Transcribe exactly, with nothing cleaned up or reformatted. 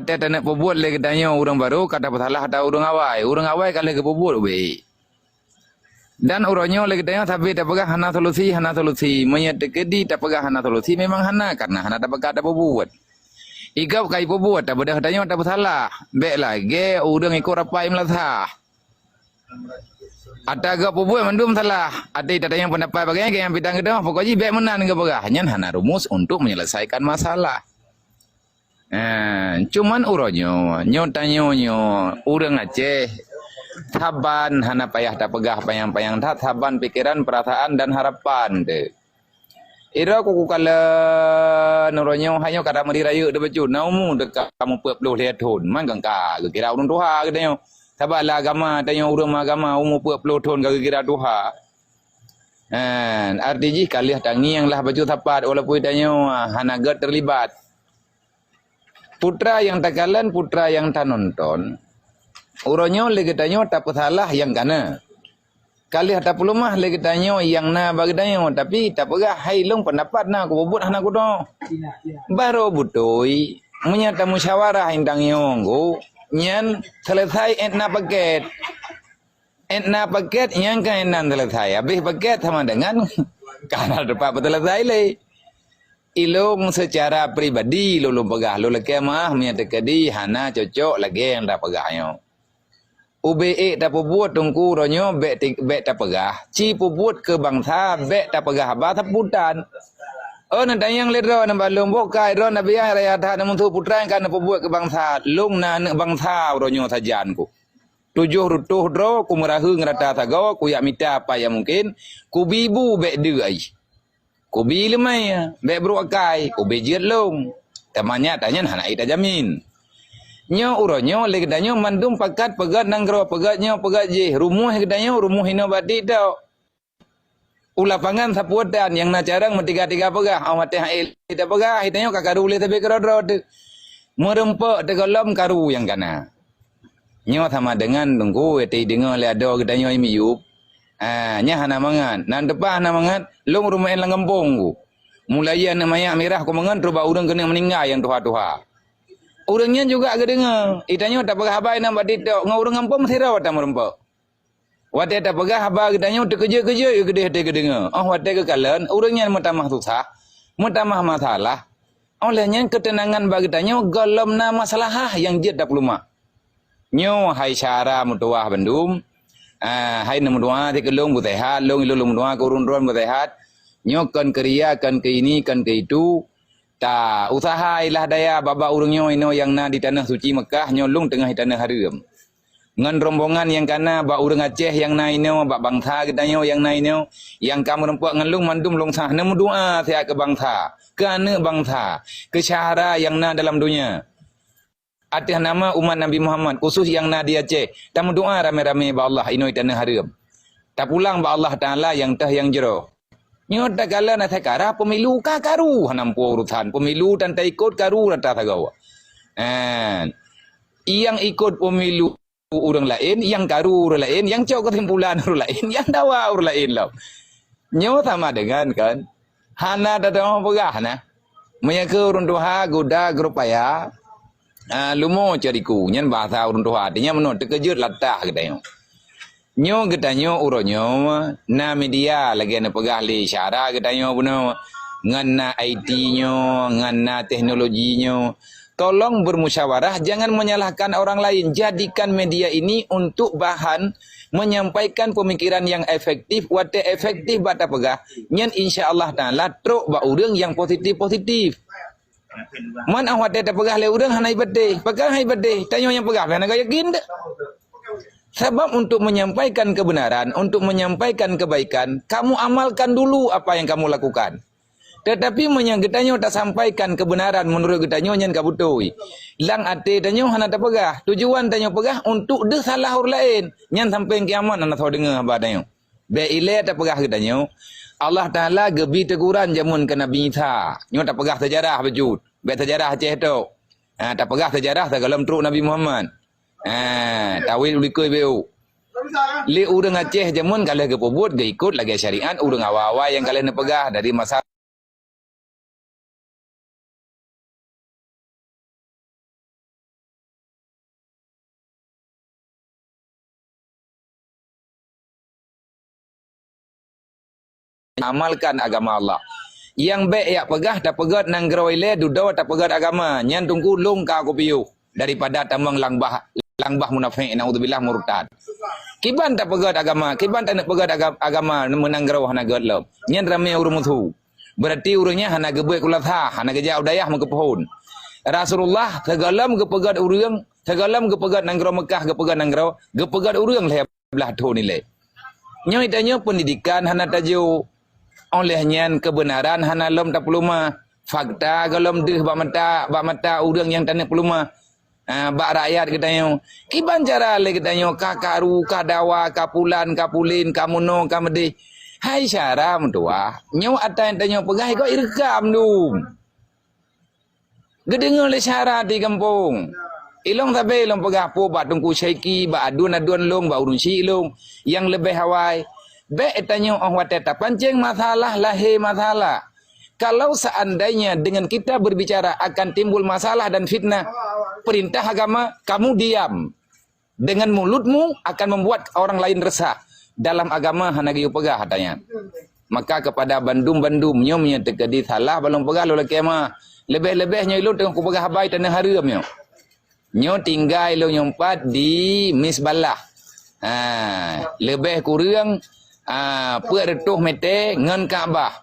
Watèe taneuk peubuet lé geutanyoe ureuëng barô ka tapeusalah ata ureuëng awai. Ureuëng awai ka lheueh geupeubuet ubé. Dan uroe nyoe lé geutanyoe sabe tapeugah hana solusi, hana solusi. Meunyoe teukeudi tapeugah hana solusi, memang hana, karena hana tapeugah tapeubuet. Igab ka ipeubuet, tabeudôh tanyoe tapeusalah. Bék lagée ureuëng ikot rapai meulasah. Ata geupeubeuet mandum salah. Até tatanyong peundapat bagaih nyang pidang geudoh, pokok jih bék meunan geupeugah. Nyan hana rumus untuk menyelesaikan masalah. Eh, cuman uroe nyoe, nyoe tanyoe nyoe, ureuëng Aceh, saban hana payah tapeugah panyang-panyang that, saban pikeran, peurasaan dan harapan teuh. Ira ku kukalon uroe nyoe, hai nyoe ka tameuri rayeuk teuh bacut, na umu teuka meupeue ploh lhée thon, man gangka geukira ureuëng tuha geutanyoe. Sabab lam agama tanyoe ureuëng meuagama umu peuet ploh thon ka geukira tuha. Nyan, arti jih ka lheueh tangieng lah bacut sapat walaupun tanyoe hana gét teulibat. Putra nyang takalon, putra nyang tanonton, uroe nyoe lé geutanyoe tapeusalah nyang kana. Ka lheueh tapeuleumah lé geutanyoe nyang na bak geutanyoe, tapi tapeugah, "Hai lôn peundapat na, kupeubuet hana kudoe." Barô beutôi, meunyoe tamusyawarah indang nyoe ngon nyan, selesai ék na paket. Ék na paket, nyan kan ék nan selesai. Habéh paket sama dengan ka na teumpat peuselesai lé. Ilôn seucara pribadi lôn, lôn peugah, lôn lakée meuah meunyoe teukeudi hana cocok lagée nyang tapeugah nyoe. Ubé ék tapeubuet teungku uroe nyoe bék ti-, bék tapeugah. Ci peubuet keu bansa bék tapeugah haba saputan. Oh, neutanyong lé droe neubalom boh kai droe nabiah raya that neumusoh putra nyang ka neupeubuet keu bansa. Lôn na aneuëk bansa uroe nyoe sajan ku. Tujoh reutôh droe ku meuraheueng rata sagoe, ku jak mita apa nyang mungken, ku bi bu bék deuek ai. Kubi leumai, bék brok akai, kubi jeuet lông. Teuma nyan tanyan hana ék tajamin. Nyoe uroe nyoe lé geutanyoe mandum pakat peugét nanggroe, peugét nyoe, peugét jih. Rumoh geutanyoe rumoh inoe bak TikTok. U lapangan sapeue tan nyang na carông meutika-tika peugah, 'oh watèe han ék lé tapeugah, geutanyoe ka karu lé sabe keudroe-droe teuh. Meureumpok teugohlom karu nyang kana. Nyoe sama dengan teungku, watèe deungoe lé adoe geutanyoe miyueb. Ah, nyan hana mangat. Nan teupah hana mangat, lôn rumoh lam gampông ku. Mulai aneuëk manyak mirah ku mangat, trok bak ureuëng keuneuk meuninggai nyang tuha-tuha. Ureuëng nyan juga geudeungoe. Geutanyoe tapeugah haba inan bak TikTok, ngon ureuëng gampông sidroe tameureumpok. Watèe tapeugah haba geutanyoe teukeujeuet-keujeuet geuh keudeh watèe geudeungoe. 'Oh watèe geukalon, ureuëng nyan meutamah susah, meutamah masalah. 'Oh lheueh nyan keuteunangan bak geutanyoe gohlom na maslahah nyang jeuet tapeuleumah. Nyoe hai syara meutuwah bandum. Ah, hai neumeudoa sikeu lôn beuseuhat, lôn ilôn lôn meudoa keu ureuëng droen beuseuhat. Nyoe kon keu ria, kon keu ini, kon keu itu. Ta usahailah daya bak-bak ureuëng nyoe inoe nyang na di tanoh suci Meukah, nyoe lôn teungoh di tanoh hareuem. Ngon rombongan nyang kana bak ureuëng Aceh nyang na inoe, bak bansa geutanyoe nyang na inoe, nyang ka meureumpok ngon lôn mandum lôn sah neumeudoa siat keu bansa, keu aneuëk bansa, keu syara nyang na dalam donya. Ateueh nama umat Nabi Muhammad, khusos nyang na di Aceh, tameudoa ramé-ramé bak Allah inoe di tanoh hareuem. Tapulang bak Allah Taala nyang teuh nyang jroh. Nyoe takalon asai karah pemilu ka karu hana meupo urusan. Pemilu tan taikot karu rata sagoe. Kan? Nyang ikot pemilu ureuëng laén, nyang karu ureuëng laén, nyang cok keusimpulan ureuëng laén, nyang dawa ureuëng laén lom. Nyoe sama dengan kan? Hana tateumé peugah na. Meunyoe keu ureuëng tuha guda geurupaya, ah, lumo cariku, nyan bahasa ureuëng tuha. Artinya meunoe teukeujeuet latah geutanyoe. Nyoe geutanyoe uroe nyoe na media lagée neupeugah lé syara geutanyoe bunoe ngon na I T nyoe, ngon na teknologi nyoe. Tolong bermusyawarah, jangan menyalahkan orang lain. Jadikan media ini untuk bahan menyampaikan pemikiran yang efektif. Watée efektif bak tapeugah, nyan insya Allah Taala trok bak ureuëng nyang positif-positif. Man ah watée tapeugah lé ureuëng hana ibaté, pakon hana ibaté, tanyoe nyang peugah hana yakin deh. Sabab untuk menyampaikan kebenaran, untuk menyampaikan kebaikan, kamu amalkan dulu apa yang kamu lakukan. Tetapi meunyoe geutanyoe tasampaikan kebenaran meunurot geutanyoe nyan ka beutôi. Lam até tanyoe hana tapeugah. Tujuan tanyoe peugah untuk deuh salah ureuëng laén. Nyan sampai kiamat hana soe deungoe haba tanyoe. Bék ilée tapeugah geutanyoe, Allah Taala geubi teguran jameun keu Nabi Isa. Nyoe tapeugah seujarah bacut. Bék seujarah Aceh tok. Ha, tapeugah seujarah sigohlom trok Nabi Muhammad. Ha, tawét u likot bék. Lé ureuëng Aceh jameun ka lheueh geupeubuet geuikot lagée syariat ureuëng awai-awai nyang ka lheueh neupeugah dari masa amalkan agama Allah. Nyang bék jak peugah tapeugét nanggroe ilée dudoe tapeugét agama, nyan teungku lôn ka kupiôh daripada tamong lam bah, lam bah munafék, naudzubillah, murtad. Kiban tapeugét agama, kiban taneuk peugét aga-, agama meunanggroe hana gét lom. Nyan ramé ureuëng musu. Beurati ureuëng nyan hana geubeuet kulatha, hana geujak u dayah meukeupeuhon. Rasulullah sigohlom geupeugét ureuëng, sigohlom geupeugét nanggroe Meukah, geupeugét nanggroe, geupeugét ureuëng lhée blaih thon ilée. Nyoe tanyoe peundidikan hana tajok. Óh lheueh nyan keubeunaran hana lom tapeuleumah. Fakta gohlom deuh bak mata, bak mata ureuëng nyang taneuk peuleumah. Ah, bak rakyat geutanyoe. Kiban cara lé geutanyoe ka karu, ka dawa, ka pulan, ka pulin, ka munoe, ka meudeh. Hai syara meutuwah, nyoe ata nyang tanyoe peugah gob ireukam dum. Geudeungoe lé syara di gampông. Ilong sabe ilong peugah peue bak Teungku Syaiki, bak aduen-aduen lôn, bak ureuëng syiek lôn nyang leubeh awai. Bék tanyoe óh watée tapancéng masalah, lahé masalah. Kalau seandainya dengan kita berbicara akan timbul masalah dan fitnah, perintah agama, kamu diam. Dengan mulutmu akan membuat orang lain resah. Dalam agama hana geuyue peugah ata nyan. Maka kepada bandum-bandum nyoe meunyoe teukeudi salah bak lôn peugah lôn lakée meuah. Leubeh-leubeh nyoe ilôn teungoh kupeugah haba i taneuk hareuem nyoe. Nyoe tinggai lôn nyoe pat di Misbalah. Ha, leubeh kureueng, ah, peuet reutôh mete ngon Ka'bah.